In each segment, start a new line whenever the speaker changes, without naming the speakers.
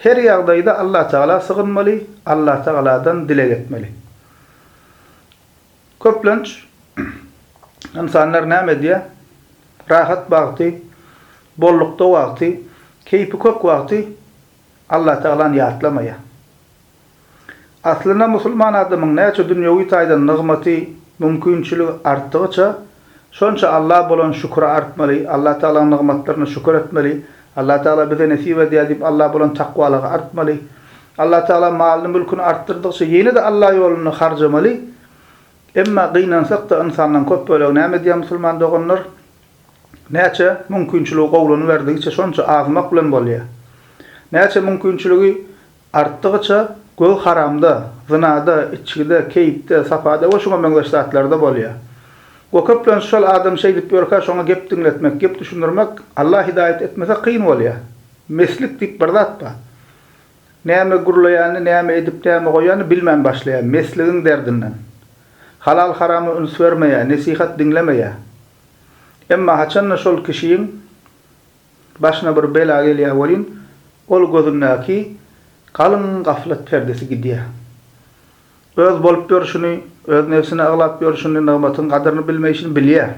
Her ýagdaýda Allatagala sygynmaly, Allatagaladan dileg etmeli. Köplenç ynsanlar näme edýär? Rahat wagty, bollukda wagty, keýpi kök wagty Allatagalany ýatlamaýar. Aslynda musulman adamyň näçe dünýewi taýdan nygmaty, mümkinçiligi artdygyça, şonça Alla bolan şüküri artmaly, Allatagalaň nygmatlaryna şükür etmeli, Allatagala bize nesip edýär diýip Alla bolan takwalygy artmaly. Allatagala malyny, mülküni artdyrdygyça ýene-de Alla ýolunda harjamaly. Emma gynansak-da ynsanlaň köp bölegi näme edýär musulman doganlar? Näçe mümkinçiligi gowlanyberdigiçe şonça azmak bilen bolýar. Näçe mümkinçiligi Artdygyça göz haramda, zynada, içgide, keýpde, sapada we şuňa meňzeş zatlarda bolýar. We köplenç şol adam şeýdip ýörkä şoňa gep diňletmek, gep düşündirmek Allah hidaýat etmese kyn bolýar. Meslik diýip bir zat bar. Näme gürleýänini, näme edip, näme goýýanyny bilmän başlaýar, mesligiň derdinden. Halal-harama üns bermeýär, nesihat diňlemeýär. Emma haçanda şol kişiň Başyna bir bela gelýär welin, ol gözündäki galyň gaflat perdesi gidýär. Öz bolup ýörşüni, öz nebsine aglap ýörşüni, nygmatyň gadyryny bilmeýşini bilýär.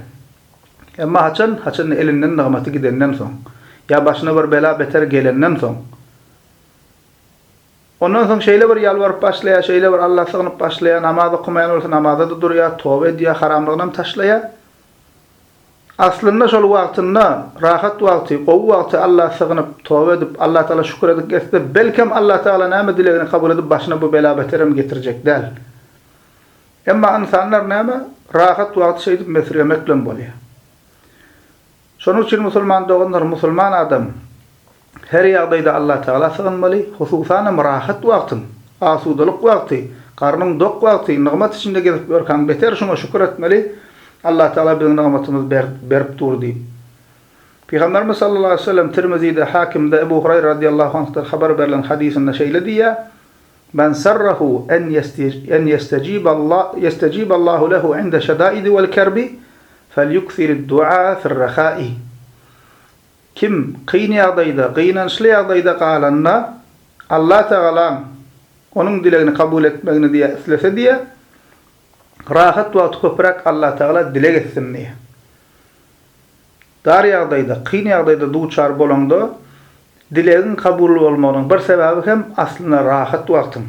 Emma haçan? Haçanda elinden nygmaty gidenden soň, ýa başyna bir bela-beter gelenden soň. Ondan soň şeýle bir ýalbaryp başlaýar, şeýle bir Alla sygnyp başlaýar, namaz okamaýan bolsa namaza-da durýar, toba edýär, haramlygynam taşlaýar. Aslynda şol wagtynda, rahat wagty, gowy wagty Alla sygynyp, toba edip, Allatagala şükür edip gezse, belkem Allatagala näme dilegini kabul edip başyna bu bela-beterem getirjek däl. Emma ynsanlar näme, rahat wagty şeýdip mesirgemek bilen bolýar. Şonuň üçin musulman doganlar, musulman adam her ýagdaýda Allatagala sygynmaly, hususanam rahat wagtyň, asudalyk wagty, garnyň dok wagty, nygmat içinde gezip ýörkäň beter şuňa şükür etmeli, Allatagala biziň nygmatymyzy berip dur diýip. Pygamberimiz sallallahu aleýhi we sellem Tirmizide, Hakimde Ebu Huraýra radiýallahu anhdan habar berlen hadysynda şeýle diýýär, Men sarrahu en ýestejiballahu lehu inde şedaidi wel kerbi, felýuksirid-duaa fir-rahai. Kim kyn ýagdaýda, gynançly ýagdaýda galanda, Allatagalaň onuň dilegini kabul etmegini diýä islese diýä, rahat wagty köpräk Allatagala dileg etsin diýä. Dar ýagdaýda, kyn ýagdaýda duçar bolaňda, dilegiň kabul bolmagynyň bir sebäbi hem aslynda rahat wagtyň,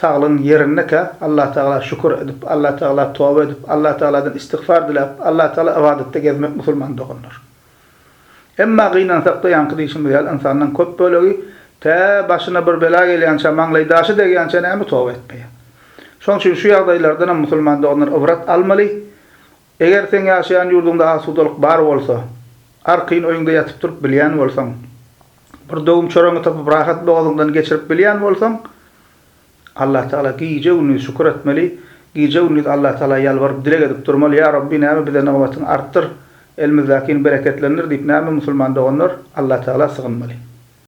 saglygyň ýerindekä Allatagala şükür edip, Allatagala toba edip, Allatagaladan istigfar diläp, Allatagala ybadatda gezmek musulman doganlar. Emma gynansakda ýaňky diýşimiz ýaly ynsanlaň köp bölegi tä başyna bir bela gelýänçä, maňlaý daşy degýänçä näme toba etmeýär. Şoň üçin şu ýagdaýlardanam musulman doganlar ybrat almaly. Eger seň ýaşaýan ýurduňda asudalyk bar bolsa, arkaýyn öýüňde ýatyp-turup bilýän bolsaň, bir döwüm çöregiňi tapyp rahat bogazyňdan geçirip bilýän bolsaň, Allatagala gije-gündiz şükür etmeli, gije-gündiz Allatagala ýalbaryp dileg edip durmaly, Ýa Rabbi näme bize nygmatyňy artdyr, elimizdäkini bereketlendir diýip näme musulman doganlar Allatagala sygynmaly.